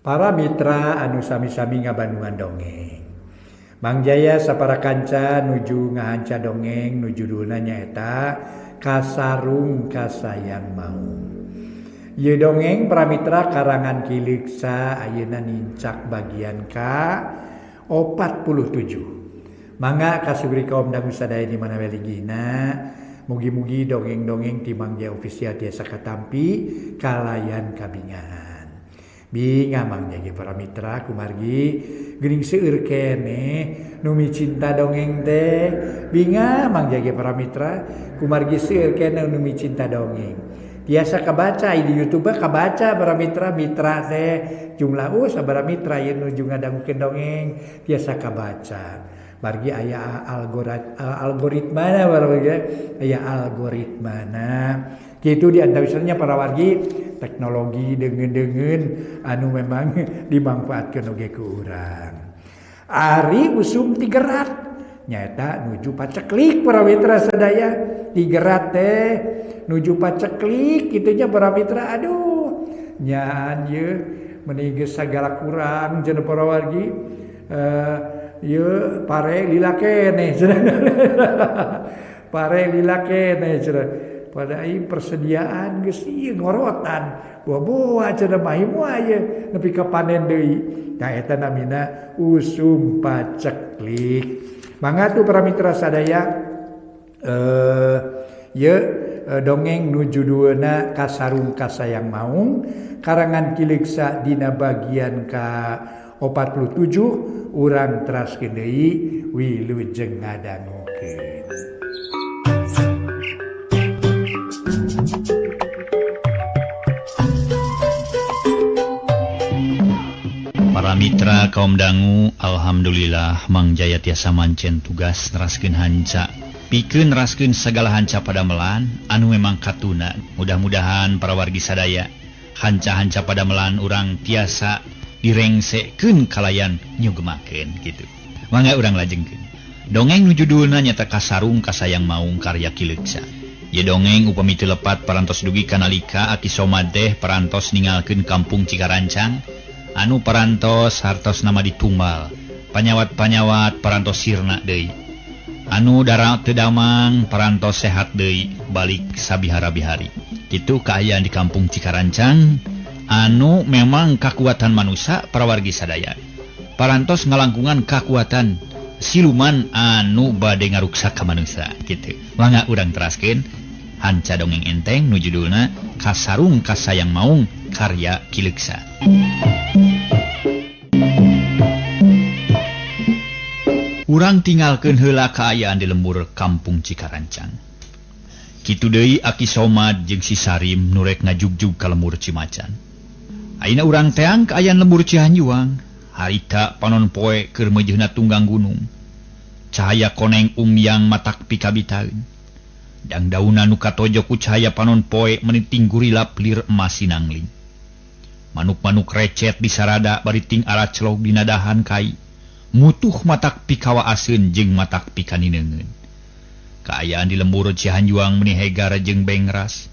Para mitra anu sami-sami ngabandungan dongeng. Mang Jaya sapara kanca nuju ngahanca dongeng nu judulna nyaeta Kasarung Kasayang Maung. Ieu dongeng para mitra karangan Ki Leuksa ayeuna nincak bagian ka 47. Mangga kasugri kaum dangu sadaya di mana we linggihna. Mugi-mugi dongeng-dongeng ti Mang Jaya Official tiasa katampi kalayan kabingahan. Bingah Mang Jaya para mitra kumargi geuning seueur keneh nu micinta dongeng teh. Bingah Mang Jaya para mitra kumargi seueur keneh nu micinta dongeng. Tiasa kabaca di YouTube kabaca para mitra mitra teh jumlah sabaraha mitra ieu nuju ngadangukeun dongeng tiasa kabaca. Margi aya algoritmana aya algoritmana. Kitu di antawisna para wargi teknologi deungeun-deungeun anu memang dimanfaatkeun oge ku urang. Ari usum tigerat nyaeta nuju paceklik para mitra sadaya. Tigerat teh nuju paceklik kitu nya para mitra. Aduh nyaan ieu meuni geus sagala kurang cenah para wargi. Ieu pare lila keneh cenah. Pare lila keneh cenah. Pada ieu persediaan geus ieu ngorotan buah-buah cenah mah moal ieu nepi ka panen deui. Tah eta namina usum paceklik. Mangga tuh para mitra sadaya ieu dongeng nu judulna Kasarung Kasayang Maung karangan Ki Leuksa dina bagian ka 47 urang teraskeun deui wilujeng ngadangukeun. Para mitra kaum dangu, alhamdulillah Mang Jaya tiasa mancen tugas neraskeun hanca. Pikeun neraskeun segala hanca padamelan anu memang katuna. Mudah-mudahan para wargi sadaya hanca-hanca padamelan urang tiasa direngsekeun kalayan nyugemakeun gitu. Mangga urang lajengkeun. Dongeng nu judulna nyata Kasarung Kasayang Maung karya Ki Leuksa. Ye dongeng upami teu lepat parantos dugi kanalika Aki Somad teh parantos ningalkeun kampung Cikarancang anu parantos hartos nama ditumbal. Panyawat-panyawat parantos sirna deui. Anu dara teu damang parantos sehat deui balik sabihara-bihari. Kitu kaayaan di kampung Cikarancang anu memang kakuatan manusia parawargi sadaya. Parantos ngalangkungan kakuatan siluman anu bade ngaruksak ka manusia kitu. Mangga urang teraskeun hanca dongeng enteng nu judulna Kasarung Kasayang Maung karya Ki Leuksa. Urang tinggalkeun heula kaayaan di lembur kampung Cikarancang. Kitu deui Aki Somad jeung si Sarim nu rek ngajugjug ka lembur Cimacan. Ayeuna urang teang kaayaan lembur Cihanjuang. Harita panon poe keur meujeuhna tunggang gunung. Cahaya koneng umyang matak pikabitaeun. Dangdauna nu katojo ku cahaya panon poe meniting gurilap lir emas sinangling. Manuk-manuk recet disarada bari ting araclog dina dahan kai. Mutuh matak pikawaaseun jeung matak pikanineungeun. Kaayaan di lembur Cihanjuang meni hegar jeung bengras.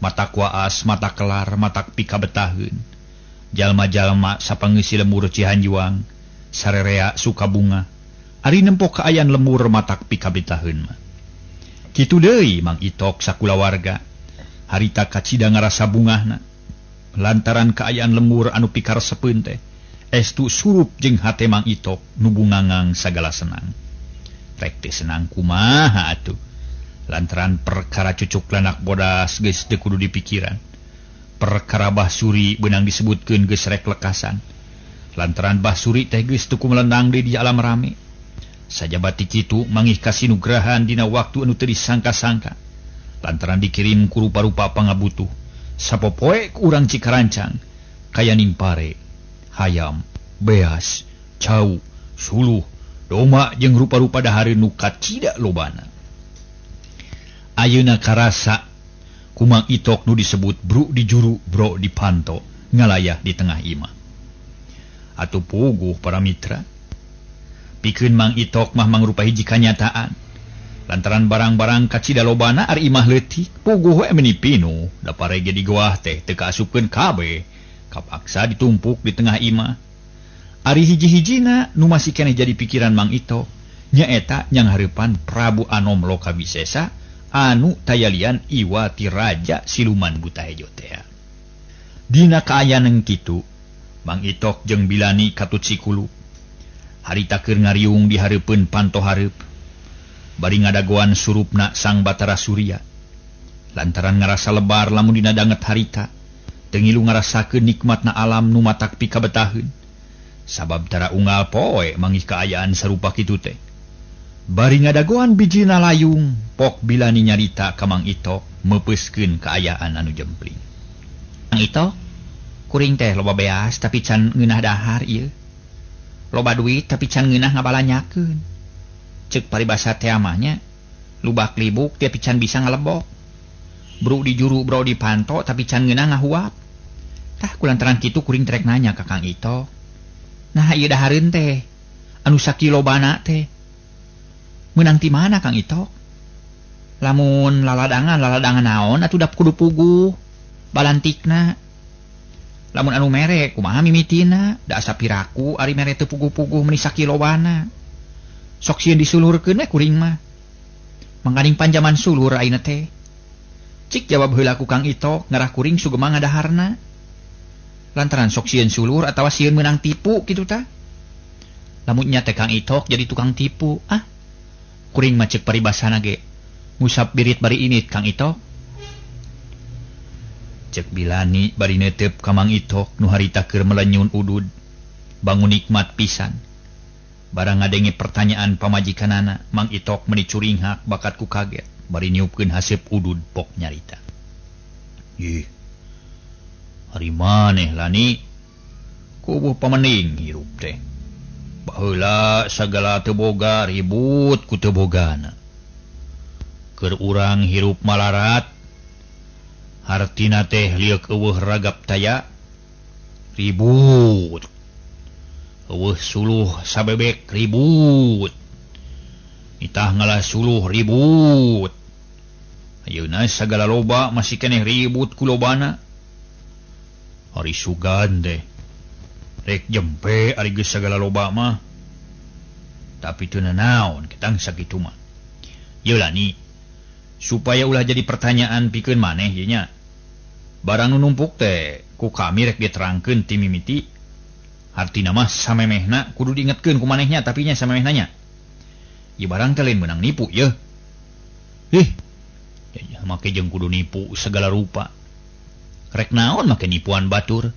Matak waas, matak kelar, matak pikabetaheun. Jalma-jalma sapangeusi lembur Cihanjuang sarerea suka bunga. Ari nempo kaayaan lembur matak pikabetaheun mah. Kitu deui Mang Itok sakulawarga. Harita kacida ngarasa bungahna. Lantaran kaayaan lembur anu pikaresepeun teh estu surup jeung hate Mang Itok nu bungangang sagala senang. Rek teh senang kumaha atuh. Lantaran perkara cucuk lanak bodas geus teu kudu dipikiran. Perkara Bah Suri beunang disebutkeun geus rek lekasan. Lantaran Bah Suri teh geus teu kumelendang deui di alam rame. Sajabati kitu mangih kasinugrahan dina waktu anu teu disangka-sangka. Lantaran dikirim ku rupa-rupa pangabutuh. Sapopoe ku urang Cikarancang kaya ning pare, hayam, beas, cau, suluh, doma jeung rupa-rupa dahareun nu kacida lobana. Ayeuna karasa kumang Itok nu disebut bru di juru, bro di panto, ngalayah di tengah imah. Atuh puguh para mitra. Pikeun Mang Itok mah mangrupa hiji kanyataan. Lantaran barang-barang kacida lobana ari imah leutik, puguh we meni pinuh, da parege di goah teh teu kaasupkeun kabeh. Kapaksa ditumpuk di tengah imah. Ari hiji-hijina nu masih keneh jadi pikiran Mang Ito nyaeta nyanghareupan Prabu Anom Lokawisesa anu tayalian iwati raja siluman buta hejo teh. Dina kaayaan kitu Mang Itok jeung Bilani katut sikulu. Harita keur ngariung di hareupeun panto hareup. Bari ngadagoan surupna Sang Batara Surya. Lantaran ngarasa lebar lamun dina danget harita, teu ngilu ngarasakeun nikmatna alam nu matak pikabetaheun. Sabab tara unggal poe manggih kaayaan sarupa kitu teh. Bari ngadagoan bijina layung, pok Bilani nyarita ka Mang Itok meupeuskeun kaayaan anu jempling. Mang Itok, kuring teh loba beas tapi can ngeunah dahar ieu. Loba duit tapi can ngeunah ngabalanyakeun. Ceuk paribasa teh mah nya, lubak libuk tapi can bisa ngalebok. Bru di juru bro di panto tapi can ngeunah ngahuap. Tah kulantaran kitu kuring trek nanya ka Kang Itok. Nah ieu dahareun teh anu sakilobana teh meunang ti mana Kang Itok? Lamun laladangan naon atuh da kudu puguh balantikna. Lamun anu mere kumaha mimitina da asa piraku ari mere teu puguh-puguh meuni sakilobana. Sok sieun disulurkeun we kuring mah. Mangkaning panjaman sulur ayeuna teh. Cik jawab heula ku Kang Itok ngarah kuring sugema ngadaharna. Lantaran sok sieun sulur atawa sieun meunang tipu kitu tah. Lamun nya teh Kang Itok jadi tukang tipu, ah. Kuring mah ceuk paribasana ge ngusap birit bari init Kang Itok. Ceuk Bilani bari neuteup ka Mang Itok nu harita keur melenyun udud. Bangun nikmat pisan. Barang ngadenge pertanyaan pamajikanana, Mang Itok meuni curinghak bakat ku kaget bari niupkeun haseup udud pok nyarita. Ih. Ari maneh Lani kubuh pamening hirup teh. Baheula sagala teu boga ribut ku teu bogana. Keur urang hirup malarat hartina teh lieuk eueuh ragap taya ribut. Eueuh suluh sabebek ribut. Nitah ngalah suluh ribut. Ayeuna sagala loba masih keneh ribut ku lobana. Ari sugan teh rek jempe ari geus sagala loba mah. Tapi teu nanaon ketang sakitu mah. Yeuh Lani, supaya ulah jadi pertanyaan pikeun maneh ieu nya. Barang nu numpuk teh ku kami rek diterangkeun ti mimiti. Hartina mah samemehna kudu diingetkeun ku manehnya tapi nya samemehna nya. Ieu barang teh lain meunang nipu yeuh. Ih, ya make jeung kudu nipu segala rupa. Rek naon make nipuan batur.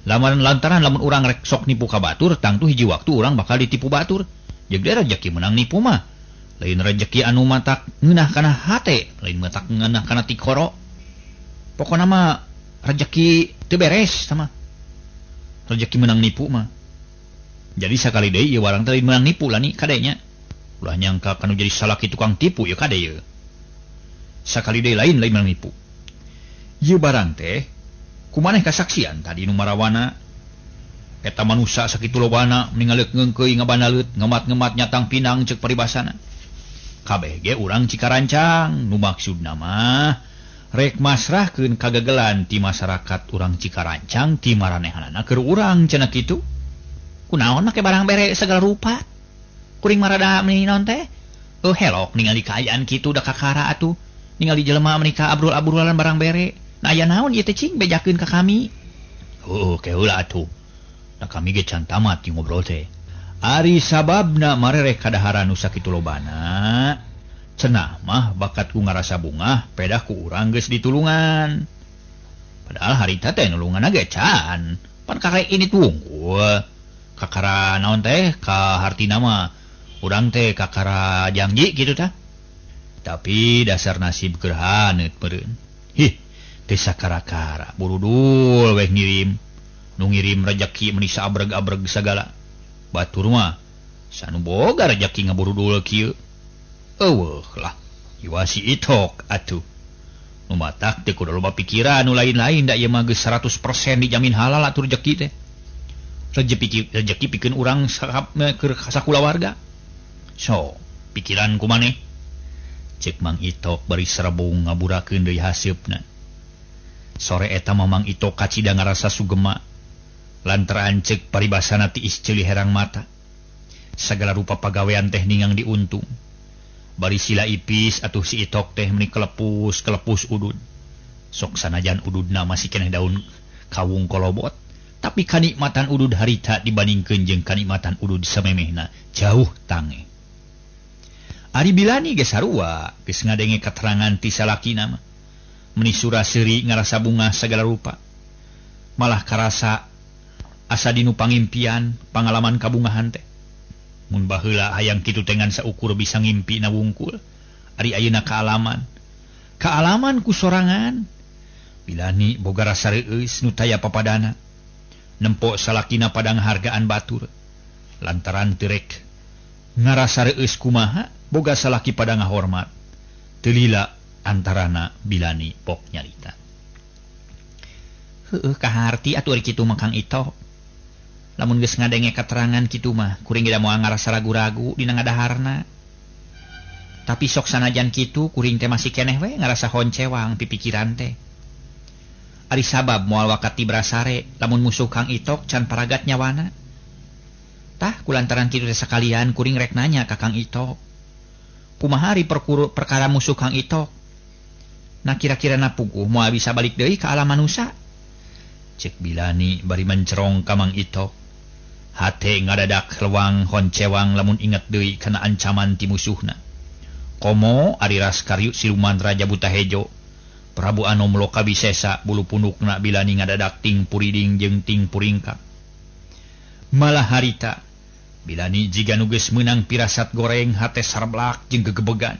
Lamun lantaran lamun urang rek sok nipu ka batur, tangtu hiji waktu urang bakal ditipu batur. Jeung deui rejeki meunang nipu mah. Lain rejeki anu matak ngeunah kana hate, lain matak ngeunah kana tikoro. Pokona mah rejeki teu beres sama. Rejeki meunang nipu mah. Jadi sakali deui ieu warang teh lain meunang nipu lah ni kadenya. Ulah nyangka kanu jadi salaki tukang tipu ieu kade ieu. Sakali deui lain meunang nipu. Ieu barang teh kumaneh kasaksian tadi nu marawana eta manusa sakitu lobana ningaleuk ngeungkeuy ngabanalut ngemat-ngemat nyatang pinang ceuk paribasana. Kabeh ge urang Cikarancang nu maksudna mah rek masrahkeun kagagelan ti masyarakat urang Cikarancang ti maranehanana keur urang cenah kitu. Kunaon make barang bere segala rupa? Kuring marada meuni naon teh? Oh helok ningali kaayaan kitu da kakara atuh. Ningali jelema meuni ka abrul-abrulan barang bere. Nah aya naon ieu teh cing bejakeun ka kami. Heuh keheula atuh. Da kami ge can tamat jeung ngobrol teh. Ari sababna marereh kadaharan nu sakitu lobana. Cenah mah bakat ku ngarasa bungah pedah ku urang geus ditulungan. Padahal harita teh nulunganna ge can. Pan kakek ini wungkul. Kakara naon teh ka hartina mah urang teh kakara janji kitu tah. Tapi dasar nasib keur haneut meureun. Hih, teu sakara-kara burudul weh ngirim. Nu ngirim rejeki meuni sabreg-abreg sagala. Batur mah sanu boga rejeki ngaburudul kieu. Eueuh lah, iwasi Itok atuh. Nu matak teh kudu loba pikiran nu lain-lain da ieu mah geus 100% dijamin halal atuh rejeki teh. Rejeki pikeun urang keur sakulawarga. So, pikiran ku maneh. Cek Mang Itok bari serebung ngaburakeun deui haseupna. Sore eta Mamang Ito kacida ngarasa sugema lantaran ceuk paribasana tiis ceuli herang mata. Sagala rupa pagawean teh ningang diuntung. Bari sila ipis atuh si Itok teh meuni kelepus-kelepus udud. Sok sanajan ududna masih keneh daun kawung kolobot, tapi kanikmatan udud harita dibandingkeun jeung kanikmatan udud samemehna jauh tange. Ari Bilani geus sarua geus ngadenge katerangan ti salakina mah. Meuni sura-seuri ngarasa bungah sagala rupa. Malah karasa asa dinu pangimpian pangalaman kabungahan teh. Mun baheula hayang kitu teh ngan saukur bisa ngimpi na wungkul. Ari ayeuna kaalaman. Kaalaman ku sorangan. Bilani boga rasa reueus nu taya papadana. Nempo salakina padang hargaan batur. Lantaran teu rek ngarasa reueus kumaha boga salaki pada ngahormat. Teu lila antarana Bilani pok nyarita. Heueuh kaharti atuh ari kitu mah Kang Ito. Lamun geus ngadenge katerangan kitu mah kuring ge da moal ngarasa ragu-ragu dina ngadaharna. Tapi sok sanajan kitu kuring teh masih keneh we ngarasa honcewang pipikiran teh. Ari sabab moal wakati brasare lamun musuh Kang Itok can paragat nyawana. Tah kulantaran kitu teh sakalian kuring rek nanya ka Kang Itok. Kumaha ari perkara musuh Kang Itok? Nah kira-kira na puguh moal bisa balik deui ka alam manusa. Cek Bilani bari mencerong ka Mang Itok. Hate ngadadak lewang honcewang lamun inget deui kana ancaman ti musuhna. Komo ari Raskaryu siluman Raja Buta Hejo. Prabu Anom Loka Bisesa bulu pundukna Bilani ngadadak ting puriding jeung ting puringkak. Malah harita Bilani jiga nu geus meunang pirasat goreng hate sarblak jeung gegebegan.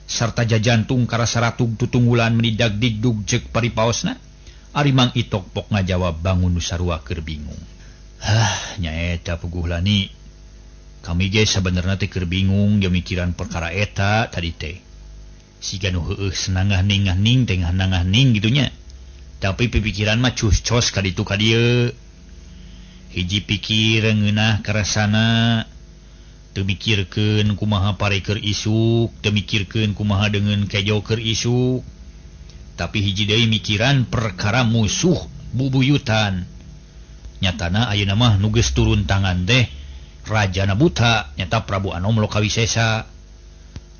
Sarta jajantung karasa ratug tutunggulan meni dagdigdug jeung paripaosna. Ari Mang Itok pok ngajawab bangun nu sarua keur bingung. Hah, nyaeta puguh Lani. Kami ge sabenerna teh keur bingung jeung mikiran perkara eta tadi teh. Siga nu heueuh senangah ningah ning tengah nangah ning gitu nya. Tapi pipikiran mah cus-cos ka ditu ka dieu. Hiji pikir ngeunah karasana, teu mikirkeun kumaha pare keur isuk, teu mikirkeun kumaha deungeun kejo keur isuk. Tapi hiji deui mikiran perkara musuh bubuyutan. Nyatana ayeuna mah nu geus turun tangan teh Rajana Buta nyata Prabu Anom Lokawisesa.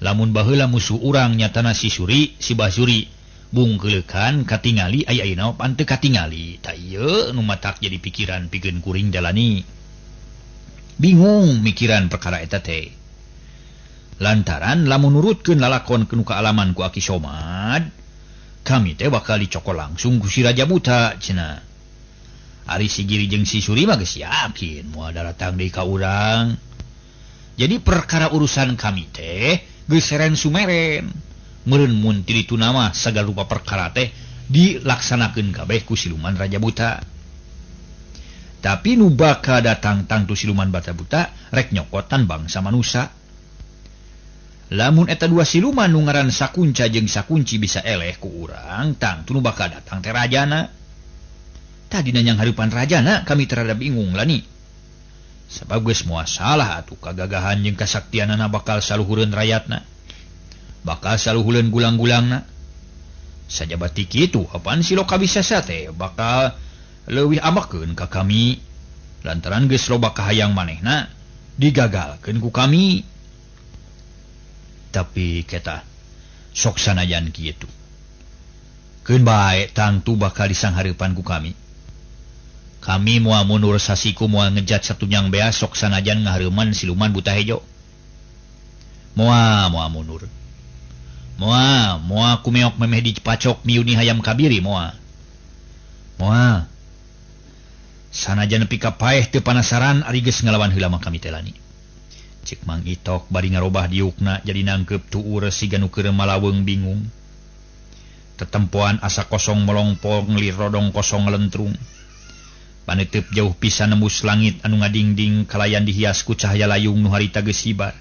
Lamun baheula musuh urang nyatana si Suri, si Basuri bungkeuleukan katingali aya ayeuna pan teu katingali. Tah ieu nu matak jadi pikiran pikeun kuring jalani. Bingung mikiran perkara eta teh. Lantaran lamun nurutkeun lalakon nu kaalaman ku Aki Somad, kami teh bakal dicokol langsung ku si Raja Buta cenah. Ari si Giri jeung si Suri mah geus yakin moal daratang deui ka urang. Jadi perkara urusan kami teh geus seren sumeren. Meureun mun ti ditu mah sagala rupa perkara teh dilaksanakeun kabeh ku siluman Raja Buta. Tapi nu bakal datang tangtu siluman Raja Buta rek nyokotan bangsa manusa. Lamun eta dua siluman nu ngaran Sakunca jeung Sakunci bisa eleh ku urang, tangtu nu bakal datang teh rajana. Tadi nanyang haripan rajana kami terhadap bingung lani. Sebab geus moal salah atuh kagagahan jeung kasaktianana bakal saluhureun rayatna. Bakal saluhureun gulang-gulangna. Sajabati kitu apaan si Loka Bisesa teh bakal leuwih amakeun ka kami. Lantaran geus loba kahayang manehna digagalkeun ku kami. Tapi keta sok sanajan kitu. Keun bae tangtu bakal disanghareupan ku kami. Kami moal mundur sasiku moal ngejat satunyang bea sok sanajan ngahareuman siluman Buta Hejo. Moal moal mundur. Moal moal kumeok memeh dipacok miuni hayam kabiri moal. Moal. Sanajan nepi ka paeh teu panasaran ari geus ngalawan heula mah kami teh lani. Cek Mang Itok bari ngarobah diukna jadi nangkeup tuur siga nu keur malaweung bingung. Tetempoan asa kosong melongpong lir rodong kosong lentrung. Panetep jauh pisan nembus langit anu ngadingding kalayan dihias ku cahaya layung nu harita geus hibar.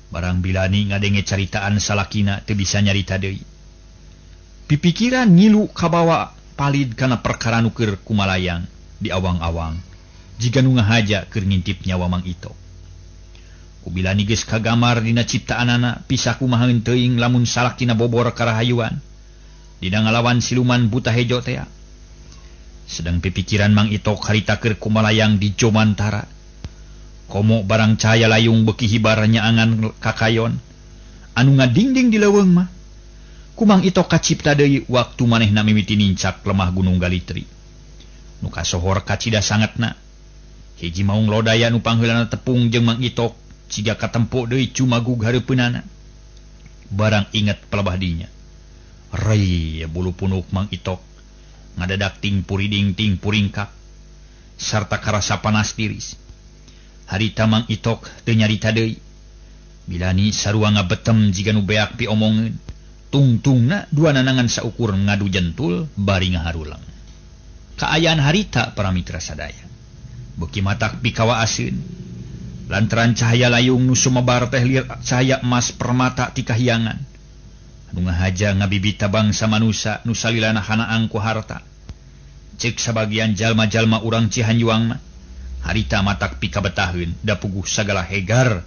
Barang Bilani ngadenge caritaan salakina teu bisa nyarita deui. Pipikiran ngilu kabawa palid kana perkara nu keur kumalayang di awang-awang. Jiga nu ngahaja keur ngintip nyawa Mang Ito. Ku Bilani geus kagamar dina ciptaanana pisaku mahaeun teuing lamun salakina bobor karahayuan. Dina ngalawan siluman buta hejo tea. Sedang pipikiran Mang Itok harita keur kumalayang di Jomantara. Komo barang cahaya layung beuki hibar nyaangan kakayon. Anu ngadingding di leuweung mah. Ku Mang Itok kacipta deui waktu manehna mimiti nincak lemah Gunung Galitri. Nu kasohor kacida sangetna. Hiji maung lodaya nu pangheulana tepung jeung Mang Itok ciga katempo deui cumagug hareupeunana. Barang inget pelebah dinya. Rei bulu punuk Mang Itok ngadadak ting puriding ting puringkak sarta karasa panas tiris. Harita Mang Itok teu nyarita deui. Bilani sarua ngabetem jiga nu beak piomongeun. Tungtungna dua nanangan saukur ngadu jentul bari ngaharulang. Kaayaan harita para mitra sadaya. Beuki matak pikawaaseun. Lantaran cahaya layung nu sumebar teh lir cahaya emas permata ti kahyangan. Anu ngahaja ngabibita bangsa manusa nu salilana hanaang ku harta. Ceuk sabagian jalma-jalma urang Cihanjuang mah harita matak pikabetaheun da puguh sagala hegar.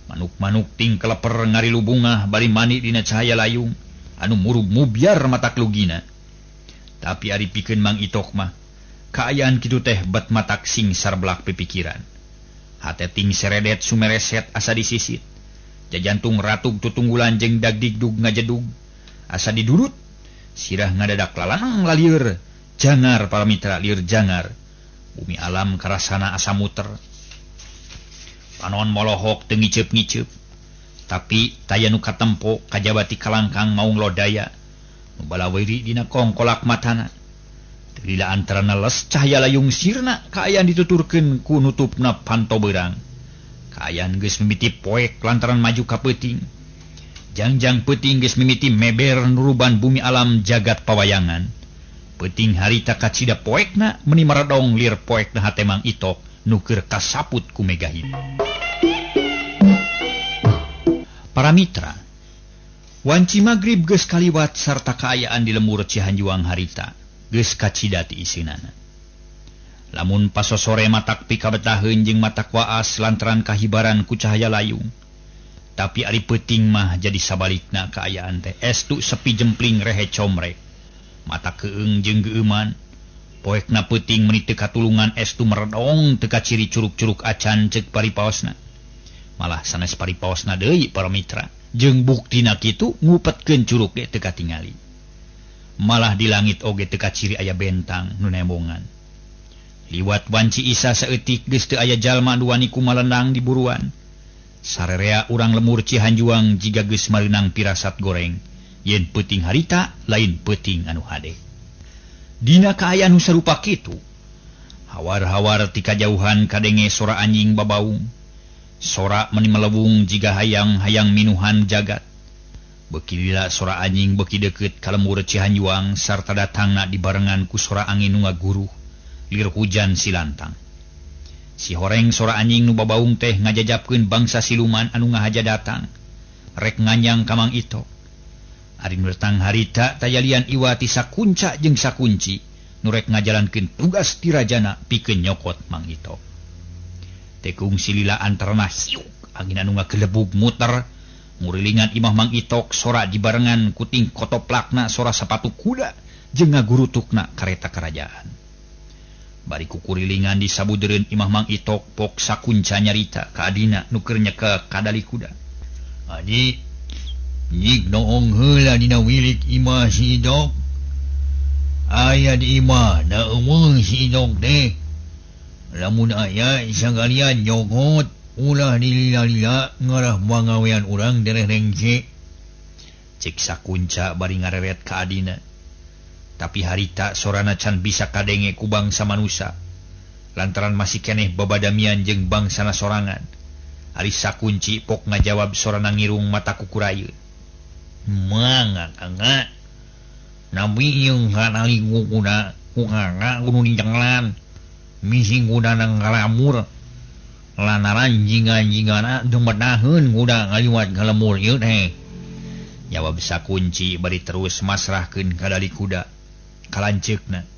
Manuk-manuk ting keleper ngarilu bungah bari mani dina cahaya layung anu murub mubyar matak lugina. Tapi ari pikeun Mang Itok mah kaayaan kitu teh bet matak sing sarblak pipikiran. Hate ting seredet sumereset asa disisit. Jajantung ratug tutunggulan jeung dagdigdug ngajedug asa didurut. Sirah ngadadak lalanang lalieur jangar para mitra lieur jangar. Bumi alam karasana asa muter. Panon molohok teu ngiceup-ngiceup. Tapi taya nu katempo kajabati kalangkang maung lodaya nu balaweri dina kongkolak matana. Teu lila antarana les cahaya layung sirna kaayaan dituturkeun ku nutupna panto beurang. Kaayaan geus mimiti poek lantaran maju ka peuting. Jangjang peuting geus mimiti meber nuruban bumi alam jagat pawayangan. Peuting harita kacida poekna meuni maredong lir poekna hate Mang Itok nu keur kasaput ku mega hideung. Para mitra, wanci magrib geus kaliwat sarta kaayaan di lembur Cihanjuang harita geus kacida ti isinana. Lamun pasosore matak pikabetaheun jeung matak waas lantaran kahibaran ku cahaya layung. Tapi ari peuting mah jadi sabalikna kaayaan teh estu sepi jempling rehe comrek. Mata keung jeung geueuman. Poekna peuting meuni teu katulungan estu meredong teu kaciri curug-curug acan ceuk paripaosna. Malah sanes paripaosna deui para mitra. Jeung buktina kitu ngupetkeun curug ge teu katingali. Malah di langit oge teu kaciri aya bentang nu nembongan. Liwat wanci isa saeutik geus teu aya jalma nu wani kumalendang di buruan. Sarerea urang lemur Cihanjuang jiga geus mareunang pirasat goreng. Yen peuting harita lain peuting anu hade. Dina kaayaan nu sarupa kitu, hawar-hawar ti kajauhan kadenge sora anjing babaung. Sora meuni melewung jiga hayang-hayang minuhan jagat. Beuki lila sora anjing beuki deukeut ka lembur Cihanjuang sarta datangna dibarengan ku sora angin nu ngaguruh lir hujan silantang. Si horeng sora anjing nu babaung teh ngajajapkeun bangsa siluman anu ngahaja datang rek nganyang ka Mang Itok. Ari nu datang harita tayalian iwa ti sakunca jeung sakunci nu rek ngajalankeun tugas ti rajana pikeun nyokot Mang Itok. Tekung silila antarana hiuk angin anu ngagelebug muter ngurilingan imah Mang Itok sora dibarengan kuting kotoplakna sora sapatu kuda jeung ngagurutukna kareta kerajaan. Bari kukurilingan disabudereun imah Mang Itok pok sakunca nyarita ka adina nu keur nyekel kadali kuda. Adi nyik noong heula dina wilik imah si Itok. Aya di imah da eueuh si Itok teh. Lamun aya sagalian nyokot ulah dilila-lila ngarah pangawean urang dereh rengse. Cek sakunca bari ngareret ka adina. Tapi harita sorana can bisa kadenge ku bangsa manusa. Lantaran masih keneh babadamian jeung bangsana sorangan. Ari sakunci pok ngajawab sorana ngirung mata kukurayeun. Mangga kangga. Nabi ieu kanali kuda ku kangga kudu dicenglan. Misi kuda nang kalamur. Lantaran jingga-jinggana teu betaheun kuda ngaliwat ka lembur ieu teh. Jawab sakunci bari terus masrahkeun ka dali kuda. Kalanceukna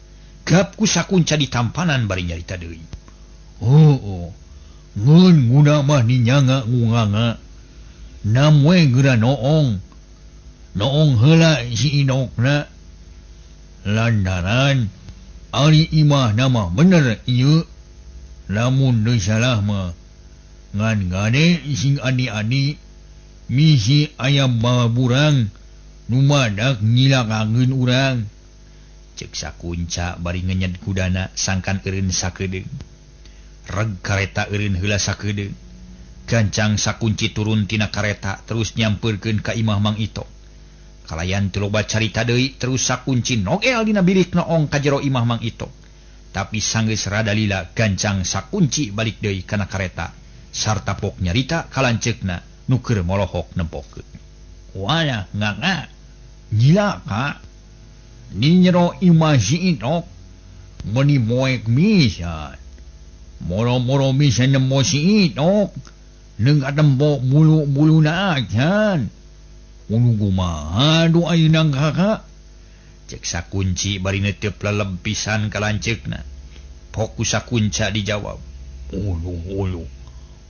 gap ku sakunca ditampanan bari nyarita deui. Oh, ngeun kuda mah dinyanga ku nganga. Nam we geura noong. Noong heula si Idokna. Lantaran ari imah nama bener ieu lamun teu salah mah ngan gade sing adi-adi misi ayam baburang nu madak nyilakakeun urang. Cek Sakunca bari ngenyed kudana sangkan eureun sakedeung. Reg kareta eureun heula sakedeung. Gancang Sakunci turun tina kareta terus nyampeurkeun ka imah Mang Ito. Kalayan teu loba carita deui terus Sakunci nogel dina bilik noong ka jero imah Mang Ito. Tapi sanggeus rada lila gancang Sakunci balik deui kana kareta sarta pok nyarita ka lanceukna nu keur molohok nempokeun. Walah nganga nyilaka di jero imah si Itok meuni moek misan. Moro-moro bisa nemu si Itok neung katempo bulu-buluna acan. Ulu kumaha du ayeuna kakak? Cek Sakunci bari neuteup leleb pisan ka lanceukna. Pok ku Sakunca dijawab. Ulu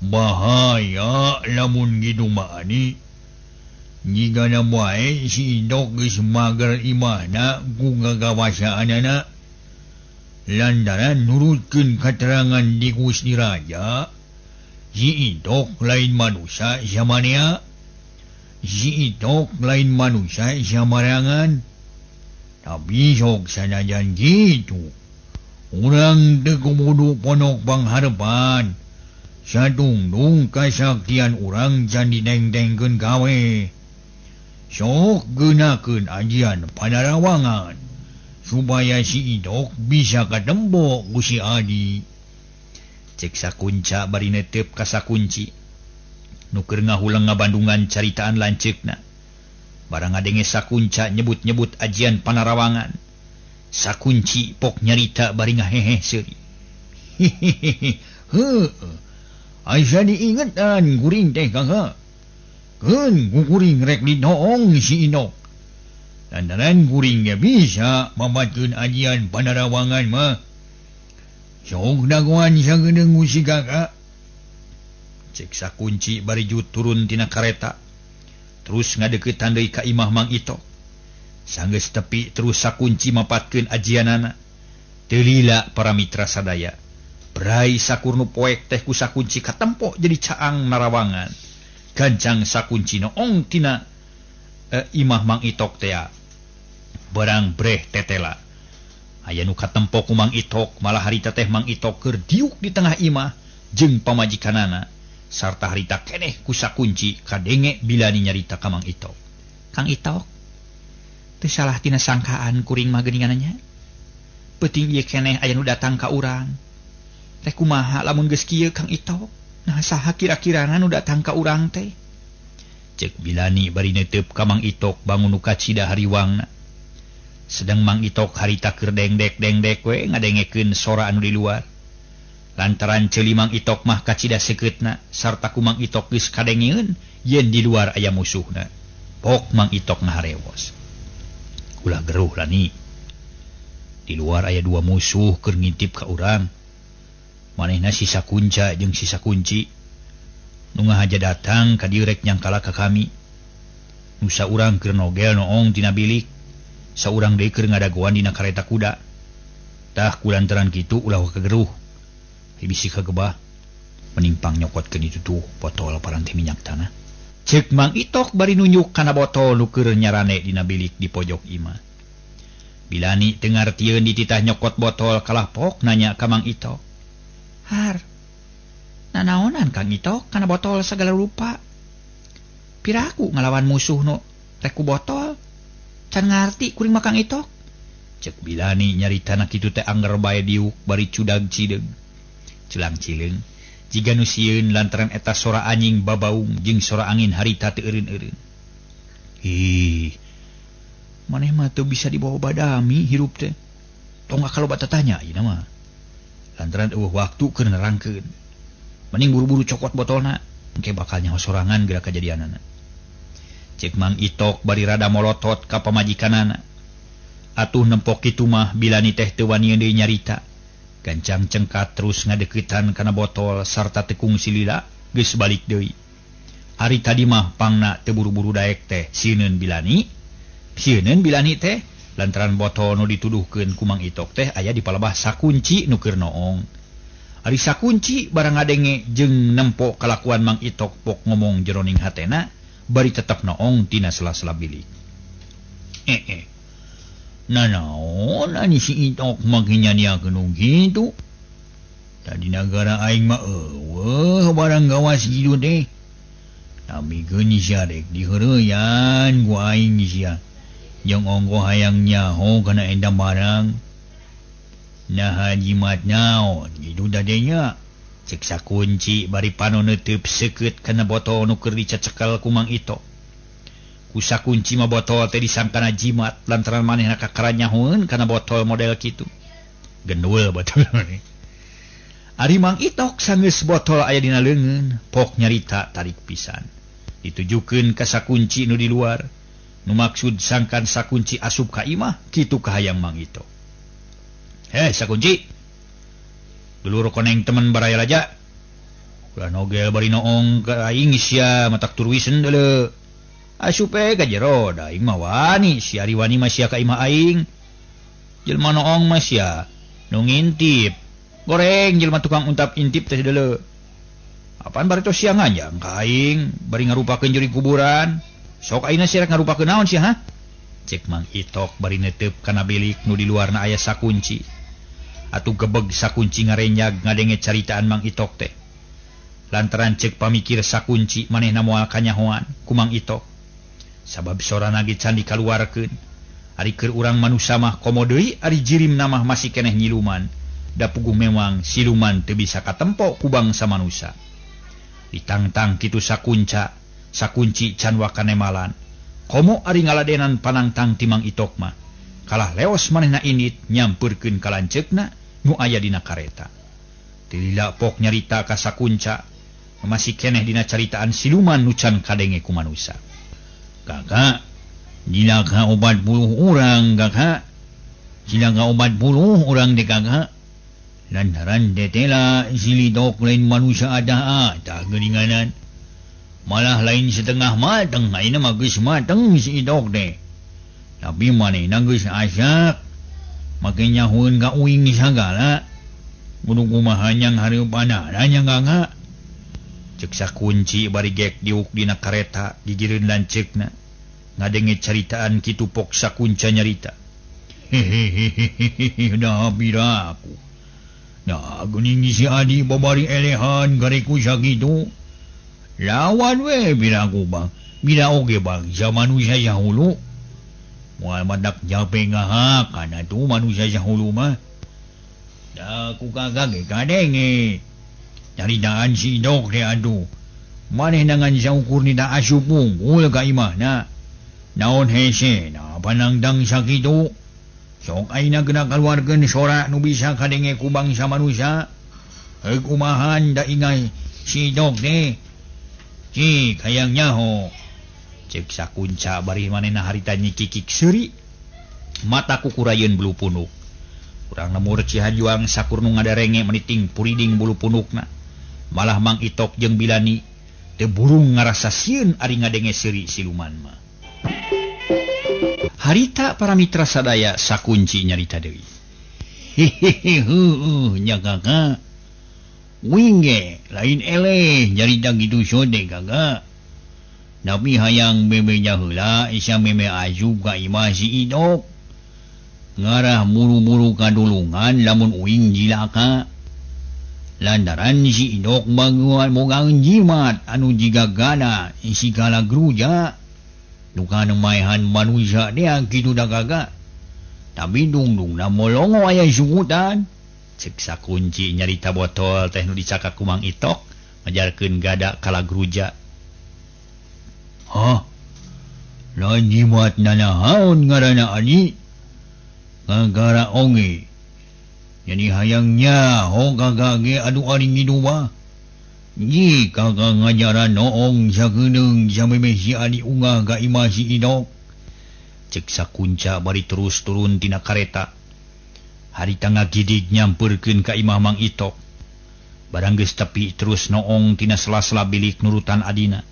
bahaya lamun kitu mah ani. Jigana wae si Itok geus mager imahna ku gagawasaanana. Lantaran nurutkeun katerangan di Gusti Raja, si Itok lain manusia samanea. Si Itok lain manusia samarangan. Tapi sok sanajan kitu urang teu kudu ponok pangharepan. Satungtung kasaktian urang can ditengtengkeun gawe. Sok geunakeun ajian panarawangan supaya si Itok bisa katempo ku si Adi. Cek Sakunca bari neuteup ka Sakunci nu keur ngahuleng ngabandungan caritaan lanceukna. Barang ngadenge Sakunca nyebut-nyebut ajian panarawangan, Sakunci pok nyarita bari ngahehe seuri. Hehehe, heuh. Asa diingetan kuring teh kakak. Keun ku kuring rek ditoong si Itok. Lantaran kuring ge bisa mabatkeun ajian panarawangan mah. Sok dagoan sagedeung ku si kakak. Cek Sakunci bari turun tina kareta terus ngadeuketan deui ka imah Mang Ito. Sanggeus tepi terus Sakunci mapatkeun ajianana. Teu lila para mitra sadaya. Brai sakurnu poek teh ku Sakunci katempo jadi caang narawangan. Gancang Sakunci noong tina imah Mang Itok tea. Barang breh tetela. Aya nu katempo ku Mang Itok, malah harita teh Mang Itok keur diuk di tengah imah jeung pamajikanana. Sarta harita keneh ku Sakunci kadenge bilani nyarita ka Mang Itok. Kang Itok, teu salah tina sangkaan kuring mah geuninganna. Peuting ieu keneh aya nu datang ka urang. Teh kumaha lamun geus kieu Kang Itok? Nah saha kira-kirana nu datang ka urang teh? Cek Bilani bari neuteup ka Mang Itok bangun nu kacida hariwangna. Sedang Mang Itok harita keur dengdek-dengdek we ngadengekeun sora anu di luar. Lantaran ceuli Mang Itok mah kacida sekeutna sarta ku Mang Itok geus kadengeun yen di luar aya musuhna. Pok Mang Itok ngaharewos. Ulah geruh lani. Di luar aya dua musuh keur ngintip ka urang. Manehna si Sakunca jeung si Sakunci. Nu ngahaja datang ka dieu rek nyangkala ka kami. Nu saurang keur nogel noong tina bilik, saurang deui keur ngadagoan dina kareta kuda. Tah kulantaran kitu ulah kageruh. Bisi kagebah menimpang nyokotkeun itu tuh botol paranti minyak tanah. Cek Mang Itok bari nunjuk kana botol nu keur nyarane dina bilik di pojok imah. Bilani teu ngartieun dititah nyokot botol kalah pok nanya ka Mang Itok. Har, nanaonan Kang Itok kana botol sagala rupa. Piraku ngalawan musuh nu rek ku botol. Can ngarti kuring mah Kang Itok. Cek Bilani nyaritana kitu teh angger bae diuk bari cudag cideung. Celang cileung jiga nu sieun lantaran eta sora anjing babaung jeung sora angin harita teu eureun-eureun. Ih, maneh mah teu bisa dibawa badami hirup teh. Tong kaloba tatanya ieu mah. Lantaran eueuh waktu keur nerangkeun. Mending buru-buru cokot botolna, engke bakal nyaho sorangan geura kajadianana. Cek Mang Itok bari rada molotot ka pamajikanana. Atuh nempok kitu mah Bilani teh teu wani deui nyarita. Gancang cengkat terus ngadeukeutan kana botol sarta tekung silila geus balik deui. Hari tadi mah pangna teu buru-buru daek teh sieun Bilani. Sieun Bilani teh Lantaran botol nu dituduhkeun ku Mang Itok teh aya di palebah sakunci nu keur noong. Ari sakunci barang ngadenge jeung nempo kalakuan Mang Itok pok ngomong jeroning hatena bari tetep noong tina sela-sela bilik. Nanaon ani si Itok make nyadiakeun nu kitu? Tadi nagara aing mah eueuh barang gawas kitu teh. Tapi geun sia rek diheureyan ku aing sia. Jeung onggo hayang nyaho kana eta barang. Naha jimat naon kitu tadenya. Cek sakunci bari panon neuteub seukeut kana botol nu keur dicecekel ku Mang Itok. Ku sakunci mah botol teh disangkana jimat lantaran manehna kakara nyahoeun kana botol model kitu. Gendul botol ni. Ari Mang Itok sanggeus botol aya dina leungeun, pok nyarita tarik pisan. Ditujukeun ka sakunci nu di luar. Nu maksud sangkan sakunci asup ka imah kitu kahayang Mang Itok. Heh sakunci. Dulur koneng teman baraya raja. Ulah nogel bari noong ka aing sia matak turwisen deuleu. Asup we ka jero da aing mah wani sia ari wani mah sia ka imah aing. Jelema noong mah sia nu ngintip. Goreng jelema tukang untap intip teh deuleu. Apaan bari tos sia nganjang ka aing bari ngarupakeun juri kuburan. Sok ayeuna sia rek ngarupakeun naon sia ha? Cek Mang Itok bari neteup kana bilik nu di luarna aya sakunci. Atuh gebeg sakunci ngarenyag ngadenge caritaan Mang Itok teh. Lantaran cek pamikir sakunci manehna moal kanyahoan ku Mang Itok. Sabab sorana ge can dikaluarkeun. Ari keur urang manusa mah komo deui ari jirimna mah masih keneh nyiluman. Da puguh memang siluman teu bisa katempo ku bangsa manusa. Ditangtang kitu sakunca, sakunci can wakanemalan. Komo ari ngaladenan panangtang ti Mang Itok mah. Kalah leos manehna init nyampeurkeun ka lanceukna nu aya dina kareta. Teu lila pok nyarita ka sakunca, masih keneh dina caritaan siluman nu can kadenge ku manusa. Kakak, jilaka obat buluh urang kakak. Jilaka obat buluh urang deh kakak. Lantaran tetela silidok lain manusia ada tak geuninganan. Malah lain setengah mateng, ayeuna mah geus mateng si idok teh. Tapi manehna geus asak. Make nyahueun ka uing sagala. Kudu kumaha nyang hareupanana nya kakak. Cek sakunci bari gek diuk dina kareta gigireun lanceukna. Ngadenge caritaan kitu pok sakunca nyarita. Hehehehe, dah pira aku. Nah, geuning si Adi babari elehan gareku sakitu. Lawan we bila aku bang. Bila oge bangsa manusia jahulu. Moal madak jape ngahakan atuh manusia jahulu mah. Da ku kakak ge kadenge. Caritaan si Idok teh atuh. Manehna ngan saukur ni da asup unggul ka imahna. Naon hese na panangdang sakitu. Sok ayeuna kena kaluarkeun sora nu bisa kadenge ku bangsa manusia. Heuk kumahan da ingai si Idok teh. Cik hayang nyaho. Cek sakunca bari manehna harita nyikikik seuri. Mata kukurayeun bulu punuk. Urang lemur Cihanjuang sakur nu ngadarenge meniting puriding bulu punukna. Malah Mang Itok jeung Bilani teu burung ngarasa sieun ari ngadenge seuri siluman mah. Harita para mitra sadaya sakunci nyarita deui. Hehehe heueuh nya kakak. Uing ge lain eleh nyarita kitu sode kakak. Tapi hayang bebeja heula isa meme asup ka imah si Idok. Ngarah buru-buru kadulungan lamun uing jilaka. Lantaran si Idok baguan boga jimat anu jiga gana sigala gruja. Duka nemaehan manusia dia kitu da kakak. Tapi dungdungna molongo aya sungutan. Cek sakunci nyarita botol teh nu dicakak ku Mang Itok ngajarkeun gada kalagruja. Hah? Lain jimat nanahaon ngaranna Adi? Ngagara onge. Jadi hayang nyaho kakak ge anu ari ngidu mah. Ji kakak ngajaran noong sakedeung samemeh si Adi ungah ka imah si Idok. Cek sakunca bari terus turun tina kareta. Harita ngagidig nyampeurkeun ka imah Mang Itok. Barang geus tepi terus noong tina sela-sela bilik nurutan adina.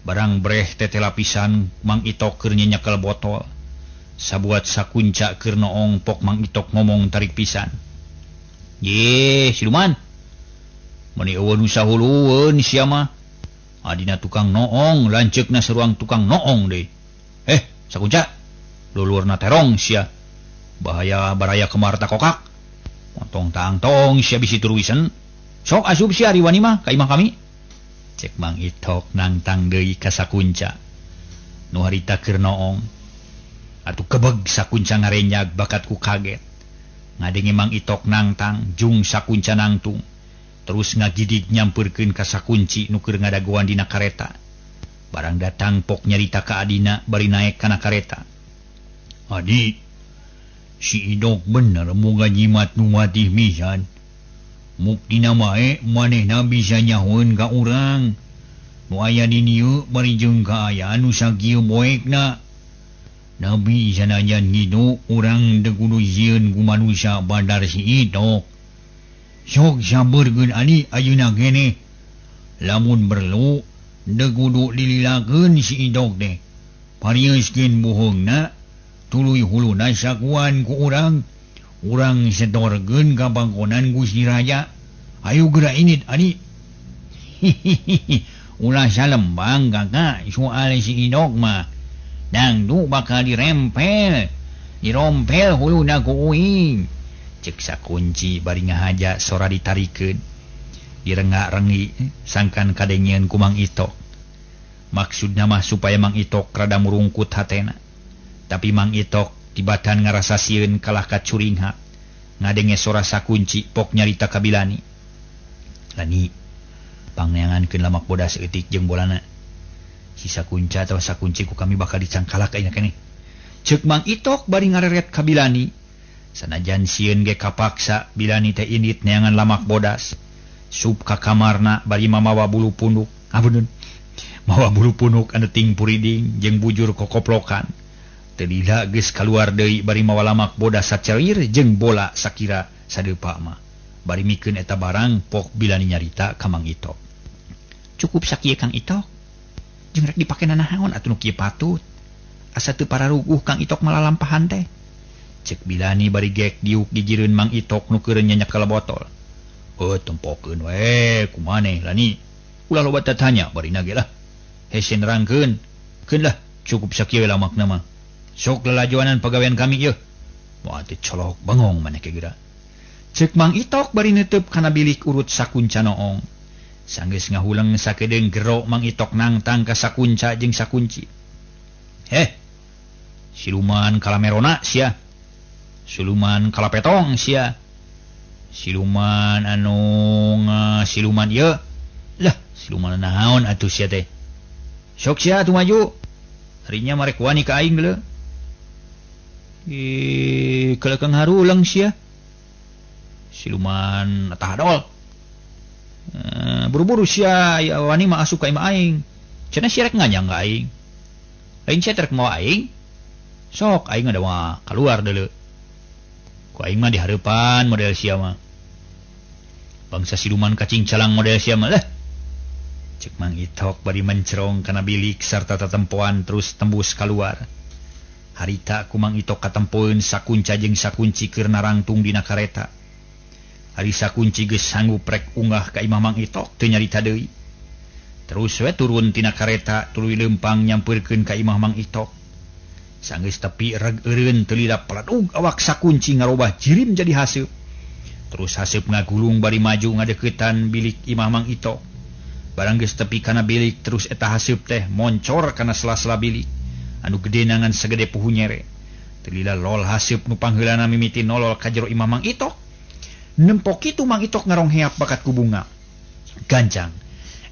Barang breh teh lapisan Mang Itok keur nyekel botol. Sabuat sakunca keur noong pok Mang Itok ngomong tarik pisan. Ye, siluman. Meuni eueun nu sahulueun sia mah. Adina tukang noong, lanceukna saruang tukang noong deui. Sakunca. Lulurna terong sia. Bahaya baraya kemarta kokak. Montong tangtong sia bisi turuisen. Sok asup sia ari wani mah ka imah kami. Cek Mang Itok nangtang deui ka sakunca. Nu harita keur noong. Atuh kebeg sakunca ngarenyag bakat ku kaget. Ngadenge Mang Itok nangtang jung sakunca nangtung. Terus ngagidig nyampeurkeun ka sakunci nu keur ngadagoan dina kareta. Barang datang pok nyarita ka adina bari naek kana kareta. Adi, si Idok bener moga nyimat nu matih misan. Muktina mae manehna bisa nyahoeun ka urang. Nu aya di dieu bari jeung kaayaan nu sakieu boekna. Nabi sanajan ngidu urang teu kudu sieun ku manusia bandar si Itok. Sok sabeurkeun adi ayeuna keneh. Lamun perlu teu kudu dililakeun si Itok teh. Parieuskeun bohongna tuluy huluna sakuan ku urang. Urang setorkeun ka pangkonan Gusti Raja. Ayo geura init adi. Ulah salembang kakak soal si Idok mah. Dangdu bakal dirempel, dirompel huluna ku uing. Cek sakunci bari ngahaja sora ditarikeun. Direngak-rengi sangkan kadengeun ku Mang Itok. Maksudna mah supaya Mang Itok rada murungkut hatena. Tapi Mang Itok tibatan ngarasa sieun kalah ka curingha. Ngadenge sora sakunci pok nyarita ka Bilani. Lani pangneangankeun lamak bodas eutik jeung bolana. Si sakunca atau sakunci ku kami bakal dicangkalak ayeuna keneh. Ceuk Mang Itok bari ngareret ka Bilani. Sanajan sieun ge kapaksa Bilani teh indit neangan lamak bodas. Sup ka kamarna bari mamawa bulu punuk. Apunun. Mawa bulu punuk anu ting puriding jeung bujur kokoplokan. Teu lila geus kaluar deui bari mawa lamak bodas sacelir jeung bola sakira sadeupa mah. Bari mikeun eta barang pok Bilani nyarita ka Mang Itok. Cukup sakieu Kang Itok. Jeung rek dipake nanaon atuh nu kieu patut. Asa teu pararuguh Kang Itok malalampahan teh. Cek Bilani bari gek diuk gigireun Mang Itok nu keur nyanyak kala botol. Tempokeun we kumaneh Lani. Ulah loba tatanya barina ge lah. Hese nerangkeun. Keun lah cukup sakieu lamakna mah. Sok lalajoanan pagawean kami yeuh. Moal teh colok bengong maneh ke geura. Cek Mang Itok bari neuteub kana bilik urut sakunca noong. Sanggeus ngahuleng sakedeung gero Mang Itok nangtang ka sakunca jeung sakunci. Heh. Siluman kalamerona sia. Siluman kalapetong sia. Siluman anu siluman ieu. Lah, siluman naon atuh sia teh? Sok sia atuh maju. Harinya marek wani ka aing geuleuh. Ih, kaleukang harulang sia. Siluman tahadol. Buru-buru sia ya wani mah asup ka imah aing. Cenah sia rek nganyang ka aing. Lain sia rek mawa aing. Sok aing ada mah keluar deuleu. Ku aing mah dihareupan model sia mah. Bangsa siluman kacing calang model sia mah lah. Cek Mang Itok bari mencerong kana bilik sarta tatempoan terus tembus keluar. Harita ku Mang Itok katempoeun sakunca jeung sakunci keur narangtung dina kareta. Ari sakunci geus sanggup rek unggah ka imah Mang Itok teu nyarita deui. Terus we turun tina kareta tuluy leumpang nyampeurkeun ka imah Mang Itok. Sanggeus tepi reg eureun teu lila peladug awak sakunci ngarobah jirim jadi haseup. Terus haseup ngagulung bari maju ngadeuketan bilik imah Mang Itok. Barang geus tepi kana bilik terus eta haseup teh moncor kana sela-sela bilik anu gede nangan sagede puhu nyere. Teu lila lol haseup nu pangheulana mimiti nolol ka jero imah Mang Itok. Nempok kitu Mang Itok ngarongheap bakat ku bunga. Gancang.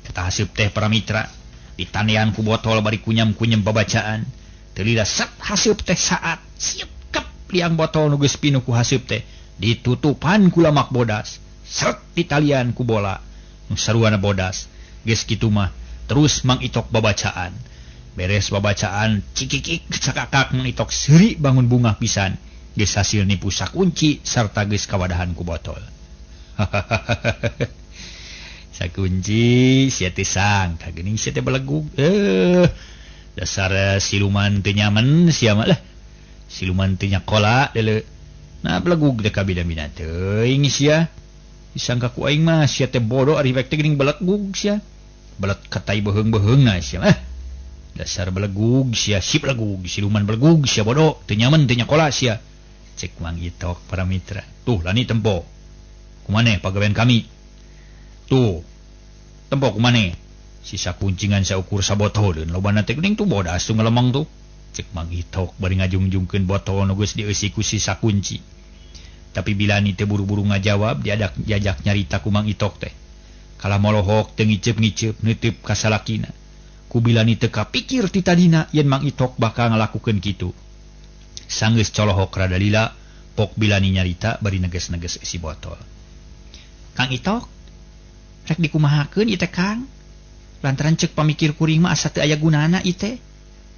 Eta haseup teh para mitra ditanean ku botol bari kunyam-kunyam babacaan. Teu lila sat haseup teh saat siep kep liang botol nu geus pinuh ku haseup teh ditutupan ku lamak bodas. Sret ditalian ku bola nu saruana bodas. Geus kitu mah terus Mang Itok babacaan. Beres babacaan cikikik cakakak Mang Itok seuri bangun bunga pisan. Geus hasil nipu sakunci sarta geus kawadahan ku botol. Sakunci sia teh sangka geuning sia teh belegug. Dasar siluman teu nyaman sia mah lah. Siluman teh nyakola deuleu. Nah belegug teh kabina-bina teuing sia. Disangka ku aing mah sia teh bodoh ari rek teh geuning belegug sia. Belet katai beheung-beheungna sia mah. Dasar belegug sia, si belegug, siluman belegug sia bodoh, teu nyaman teu nyakola sia. Cek Mang Itok para mitra. Tuh lani tempo. Kumaneh pagawean kami. Tuh. Tempo kumaneh. Sisa kuncingan saukur sabotoleun lobana teh geuning tuh bodas tuh ngalemang tuh. Cek Mang Itok bari ngajungjungkeun botol nu geus dieusi ku sisa kunci. Tapi Bilani teh buru-buru ngajawab diadak jajak nyarita ku Mang Itok teh. Kalah molohok teu ngiceup-ngiceup neuteup ka salakina. Ku Bilani teu kapikir ti tadina yen Mang Itok bakal ngalakukeun kitu. Sanggeus colohok rada lila, pok Bilani nyarita bari neges-neges isi botol. Kang Itok, rek dikumahakeun ieu teh Kang? Lantaran cek pamikir kuring mah asa teu aya gunana ieu teh.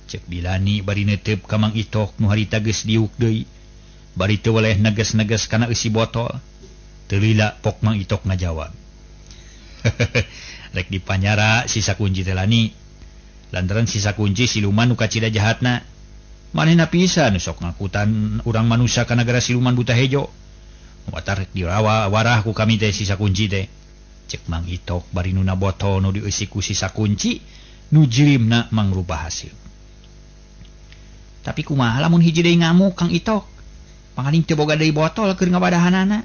Cek Bilani bari neuteup ka Mang Itok nu harita geus diuk deui. Bari teu weleh neges-neges kana eusi botol. Teu lila pok Mang Itok ngajawab. Rek dipanyara sisa kunci teh lani. Lantaran sisa kunci siluman nu kacida jahatna. Manehna pisan sok ngakutan urang manusia ka nagara siluman buta hejo. Watar rek dirawa warah ku kami teh sisa kunci teh. Cek Mang Itok bari nuna botol nu dieusi ku sisa kunci nu jirimna mangrupa hasil. Tapi kumaha lamun hiji deui ngamuk Kang Itok? Pangaling teu boga deui botol keur ngabadahanana.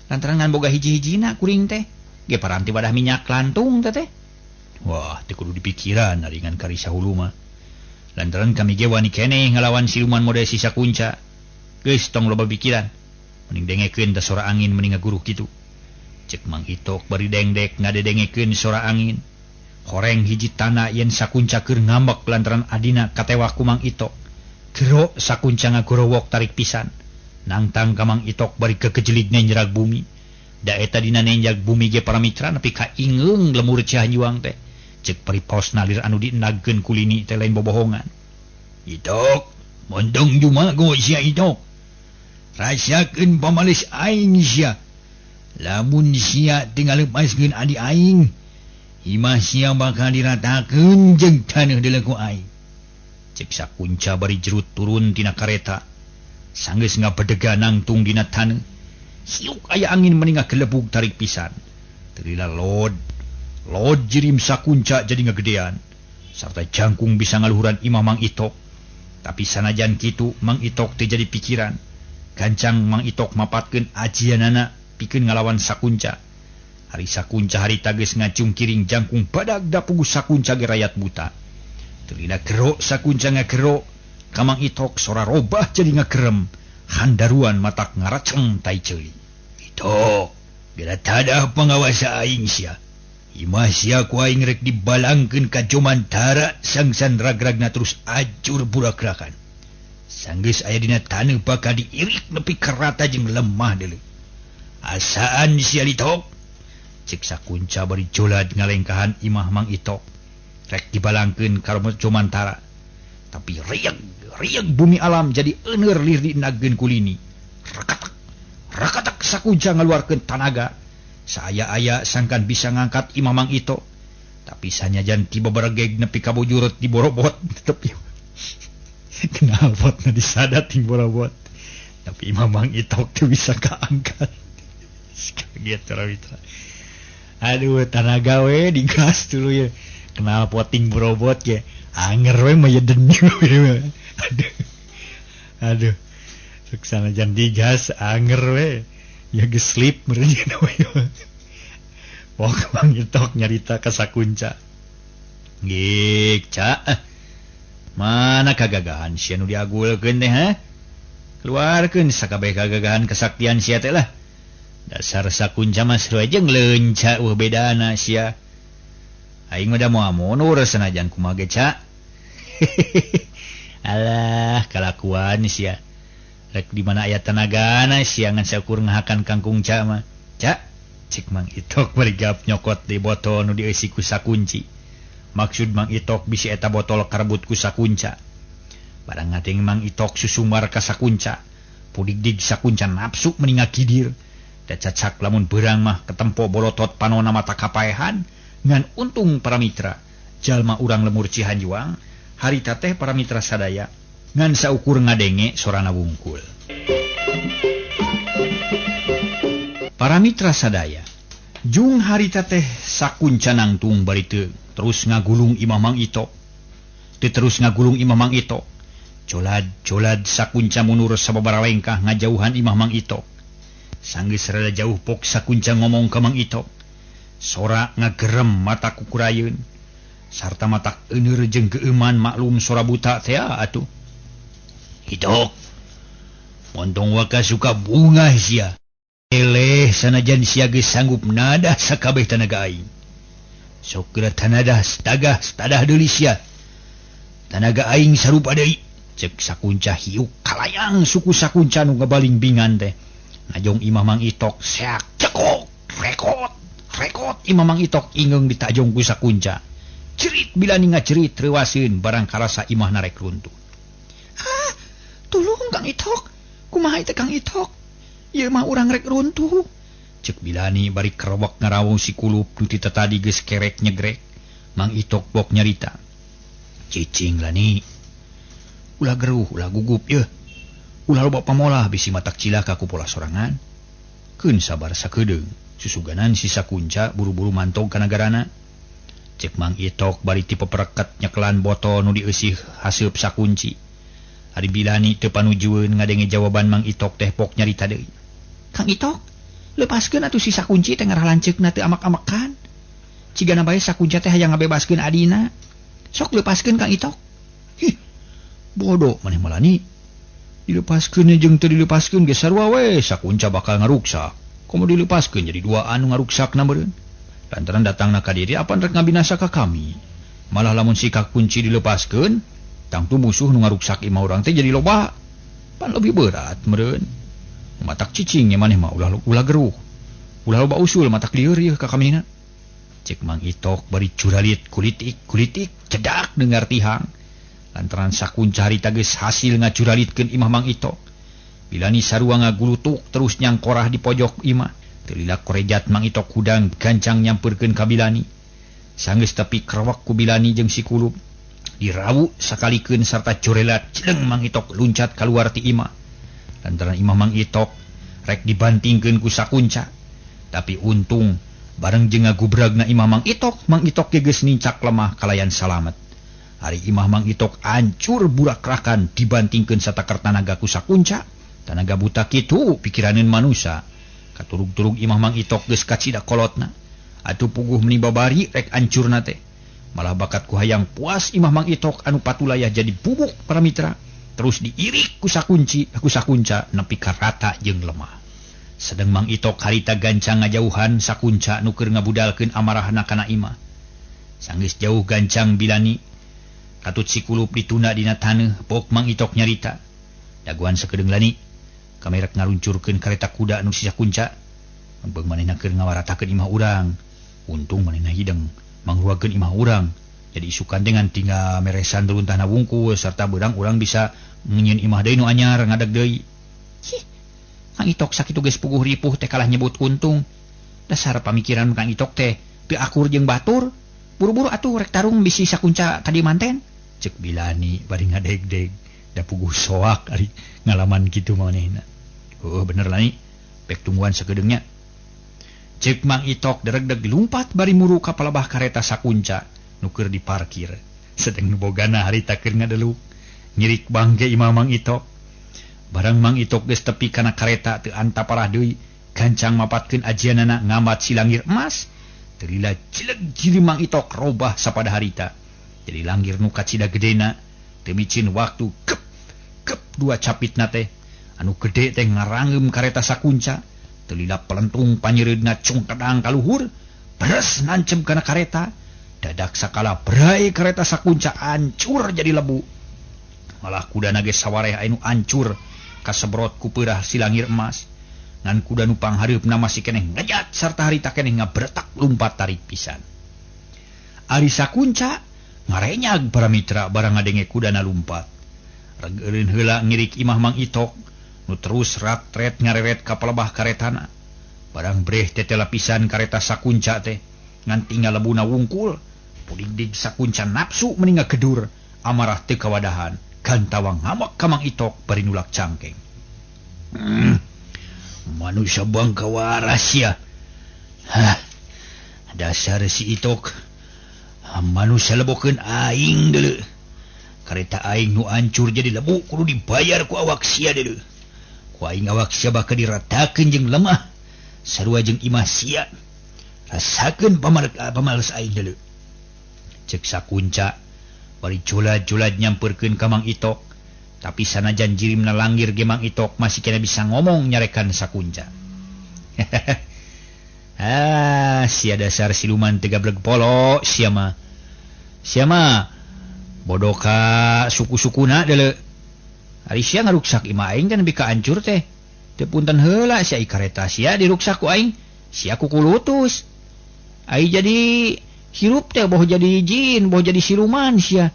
Lantaran ngan boga hiji-hijina kuring teh. Ge paranti wadah minyak lantung teh teh. Wah, teu kudu dipikiran ari ngan karisa hulu mah. Lantaran kami ge wani keneh ngalawan siluman mode sisa kunca. Geus tong loba pikiran. Mending dengekeun teh sora angin mending ngaguruh kitu. Cek Mang Itok bari dengdek ngadedengekeun sora angin. Horeng hiji tanah yen sakunca keur ngambek lantaran adina katewak ku Mang Itok. Gero sakunca ngagorowok tarik pisan. Nangtang ka Mang Itok bari kekejeligna njerag bumi. Da eta dina nenjag bumi ge para mitra nepi ka ingeung lemur Cihanjuang teh. Cek paripos nalir anu dienagkeun ku lini teh lain bobohongan. Itok, mondong jumago sia Itok. Rasakeun pamalis aing sia. Lamun sia teu ngalepaskeun adi aing, imah sia bakal diratakeun jeung taneuh deuleu ku aing. Cek sakunca bari jerut turun tina kareta. Sanggeus ngabedega nangtung dina taneuh. Siuk aya angin meni ngagelebug tarik pisan. Teu lila lod. Lod jirim sakunca jadi ngagedean. Sarta jangkung bisa ngaluhuran imah Mang Itok. Tapi sanajan kitu Mang Itok teu jadi pikiran. Gancang Mang Itok mapatkeun ajianana pikeun ngalawan sakunca. Hari sakunca harita geus ngacungkiring jangkung badag dapugu sakunca ge rayat buta. Teu lila gero sakunca ngagero ka Mang Itok sora robah jadi ngagerem. Handaruan matak ngaraceng tai ceuli. Itok, geura tadah pangawasa aing sia. Imah sia ku aing rek dibalangkeun ka Jomantara sangsan ragragna terus acur burakrakan. Sanggeus aya dina taneuh bakal diirik nepi ka rata jeung lemah deuleu. Asaan sia Itok? Cek sakunca bari jolad ngalengkahan imah Mang Itok. Rek dibalangkeun ka Jomantara. Tapi rieg rieg bumi alam jadi euneur lir dienagkeun ku lini. Rakatak rakatak sakunca ngaluarkeun tanaga. Saaya-aya sangkan bisa ngangkat imah Mang Itok. Tapi sanyajan tiba beregeg nepi ka bujurut diborobot tetep kenalpotna disadat ting borobot. Tapi imah Mang Itok teu bisa kaangkat. Kaget para mitra. Aduh, tanaga we digas dulu ya. Kenalpot ting borobot ge. Anger we mah yeden. Aduh. Aduh. Sok sanajan digas anger we. Ya geus slip meureun we. Pok Mang Itok nyarita ka sakunca. Gik, ca. Mana kagagahan sia nu diagulkeun teh, ha? Keluarkeun sakabeh kagagahan kesaktian sia teh lah. Dasar sakunca mah sarua jeung leunca eueuh bedana sia. Aing mah da moal mundur sanajan kumaha ge, ca. Alah, kalakuan sia. Rek di mana aya tenagana sia ngan saukur ngahakan kangkung ca mah. Ca, cek Mang Itok bari gap nyokot di botol nu dieusi ku sakunci. Maksud Mang Itok bisi eta botol karebut ku sakunca. Barang ngating Mang Itok susumar ka sakunca. Pudigdig sakunca nafsu meni ngakidir. Da cacak lamun beurang mah ketempo bolotot panona mata kapaehan ngan untung para mitra. Jalma urang lemur Cihanjuang harita teh para mitra sadaya. Ngan saukur ngadenge sorana wungkul. Para mitra sadaya, jung harita teh sakunca nangtung bari teu terus ngagulung imah Mang Itok. Teu terus ngagulung imah Mang Itok. Colad-colad sakunca mundur sababaraha lengkah ngajauhan imah Mang Itok. Sanggeus rada jauh pok sakunca ngomong ka Mang Itok. Sora ngagerem mata kukurayeun sarta mata euneur jeung geueuman maklum sora buta teh atuh. Itok, montong waka suka bunga sia. Eleh sanajan sia geus sanggup nadah sakabeh tanaga aing. Sok geura tanadah stagah stadah deuli sia. Tanaga aing sarupa deui. Cek sakunca hiuk kalayang suku sakunca nu ngabaling bingan teh. Najong imah Mang Itok seak cekok rekot rekot imah Mang Itok ingeung ditajong ku sakunca. Cerit bila ninga cerit reuaseun barang karasa imahna rek runtuh. Ah, tulung Kang Itok, kumaha teh Kang Itok? Ieu mah urang rek runtuh. Cek Bilani bari kerewek ngarawung si kulup nu ti tadi geus kerek nyegrek. Mang Itok bok nyarita. Cicing Lani. Ulah geruh, ulah gugup yeuh. Ulah loba pamolah bisi matak cilaka ku pola sorangan. Keun sabar sakedeung, susuganan si sakunca buru-buru mantog ka nagarana. Cek Mang Itok bari ti pepereket nyekelan botol nu dieusih haseup sakunci. Ari Bilani teu panujueun ngadenge jawaban Mang Itok teh pok nyarita deui. Kang Itok, lepaskeun atuh si sakunci teh ngarah lanceukna teu amak-amakan. Cigana bae sakunca teh hayang ngabebaskeun adina. Sok lepaskeun Kang Itok. Hih, bodoh maneh malani. Dilepaskeun jeung teu dilepaskeun geus sarua we, sakunca bakal ngaruksak. Komo dilepaskeun jadi dua anu ngaruksakna meureun. Lantaran datangna ka diri apan rek ngabinasa ka kami. Malah lamun si kakunci dilepaskeun, tangtu musuh nu ngaruksak imah urang teh jadi loba. Pan lebih berat meureun. Matak cicing nya maneh mah ulah geruh. Ulah loba usul matak lieur ieu ka kamina. Cek Mang Itok bari curalit kulitik-kulitik cedak dengar tihang. Lantaran sakunca harita geus hasil ngacuralitkeun imah Mang Itok. Bilani sarua ngagulutuk terus nyangkorah di pojok imah. Teu lila korejat Mang Itok hudang gancang nyampeurkeun ka Bilani. Sanggeus tepi kerewek ku Bilani jeung si kulup. Dirawu sakalikeun sarta corelat celeng Mang Itok luncat kaluar ti imah. Lantaran imah Mang Itok rek dibantingkeun ku sakunca. Tapi untung bareng jeung ngagubragna imah Mang Itok, Mang Itok ge geus nincak lemah kalayan salamet. Ari imah Mang Itok ancur burakrakan dibantingkeun satakar tanaga ku sakunca. Tanaga buta kitu pikiraneun manusa. Katurug-turug imah Mang Itok geus kacida kolotna. Atuh puguh meni babari rek ancurna teh. Malah bakat ku hayang puas imah Mang Itok anu patulayah jadi bubuk para mitra. Terus diirik ku sakunci, ku sakunca nepi ka rata jeung lemah. Sedeng Mang Itok harita gancang ngajauhan sakunca nu keur ngabudalkeun amarahna kana imah. Sanggeus jauh gancang Bilani katut si kulup ditunda dina taneuh pok Mang Itok nyarita. Daguan sakedeung Lani, kami rek ngaluncurkeun kareta kuda nu si sakunca. Empeung manehna keur ngawaratakeun imah urang. Untung manehna hideng mangruakeun imah urang. Jadi isukan dengan tinggal meresan runtahna wungkul serta beurang urang bisa nyieun imah deui nu anyar ngadeg deui. Hih, Kang Itok sakitu geus puguh ripuh teh kalah nyebut untung. Dasar pamikiran Kang Itok teh teu akur jeung batur. Buru-buru atuh rek tarung bisi sakunca ka di manten. Cek Bilani bari ngadeg-deg da puguh soak ari ngalaman kitu manehna. Oh bener Lani, pek tungguan sakedeungnya. Cek Mang Itok deregdeg lumpat bari muru ka palebah kareta sakunca nu keur diparkir. Sedeng nu bogana harita keur ngadeluk nyirik bangke imah Mang Itok. Barang Mang Itok geus tepi kana kareta teu antaparah deui, gancang mapatkeun ajianana ngamat si langir emas. Teu lila cileg jiri Mang Itok robah sapada harita. Jadi langir nu kacida gedena teu micin waktu kep kep dua capitna teh. Anu gede teh ngarangeum kareta sakunca. Teu lila pelentung panyereudna cungkedang ka luhur, beres nancem kana kareta. Dadak sakala berai kareta sakunca ancur jadi lebu. Malah kudana ge sawareh anu ancur kasebrot ku peurah si langir emas. Ngan kuda nu panghareupna masih keneh ngejat sarta harita keneh ngabretak lumpat tarik pisan. Ari sakunca ngarenyag para mitra barang ngadenge kudana lumpat. Regeureun heula ngirik imah Mang Itok nu terus ratret ngareret ka palebah karetana. Barang breh teh lapisan kareta sakunca teh ngan tinggal lebuna wungkul. Pudigdig sakunca nafsu meni ngagedur amarah teu kawadahan. Gantawang ngamok ka Mang Itok bari nulak cangkeng. Manusia bangka waras ya. Hah, dasar si Itok. Manusia lebokeun aing deuleu. Kareta aing nu ancur jadi lebu kudu dibayar ku awak sia deuleu. Ku aing awak sia bakal diratakeun jeung lemah. Sarua jeung imah sia. Rasakeun pamales aing deuleu. Cek Sakunca bari julad-julad nyamperkeun ka Mang Itok. Tapi sanajan jirimna langgir ge Mang Itok masih kena bisa ngomong nyarekan Sakunca. Ah, sia dasar siluman teu gableg polo sia mah. Sia mah bodoh ka suku-sukuna deuleu. Ari sia ngaruksak imah aing kan nepi ka ancur teh. Teu punten heula sia kareta sia diruksak ku aing, sia kukulutus. Ai jadi hirup teh boh jadi jin, boh jadi siluman sia.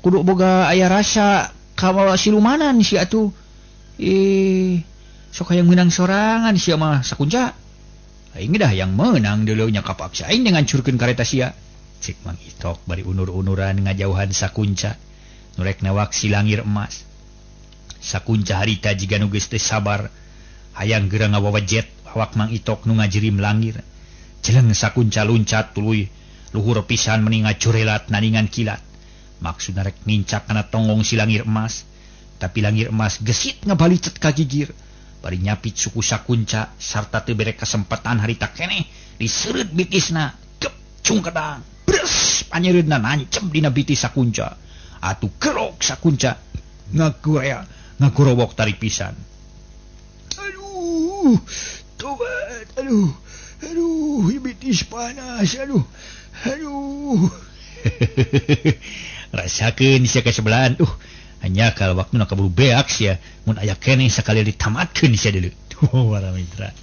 Kudu boga aya rasa kawawa silumanan sia atuh. Ih, sok hayang meunang sorangan sia mah Sakunca. Aing dah yang meunang deuleu nya kapaksa aing ngancurkeun kareta sia. Cek Mang Itok bari unur-unuran ngajauhan Sakunca. Nu rek nawak si langir emas. Sakunca harita jiga nu geus teu sabar, hayang geura ngawawajet awak Mang Itok nu ngajirim langir. Jeleng Sakunca luncat tuluy luhur pisan meni ngacurelat naningan kilat. Maksudna rek nincak kana tonggong si langir emas, tapi langir emas gesit ngabalicet ka gigir. Bari nyapit suku Sakunca sarta teu bere kasempatan harita keneh diseureut bitisna kep cungkedang bres panyeureudna nancep dina bitis Sakunca. Atuh kerok Sakunca ngagurea ngagorowok tarik pisan. Aduh, tobat, aduh, aduh, bitis panas, aduh, aduh. Rasakeun sia ka sebelahan. Hanya kalau waktu nak keburu beak sia, mun aya keneh sakali ditamatkeun sia deuleu. Tuh para mitra.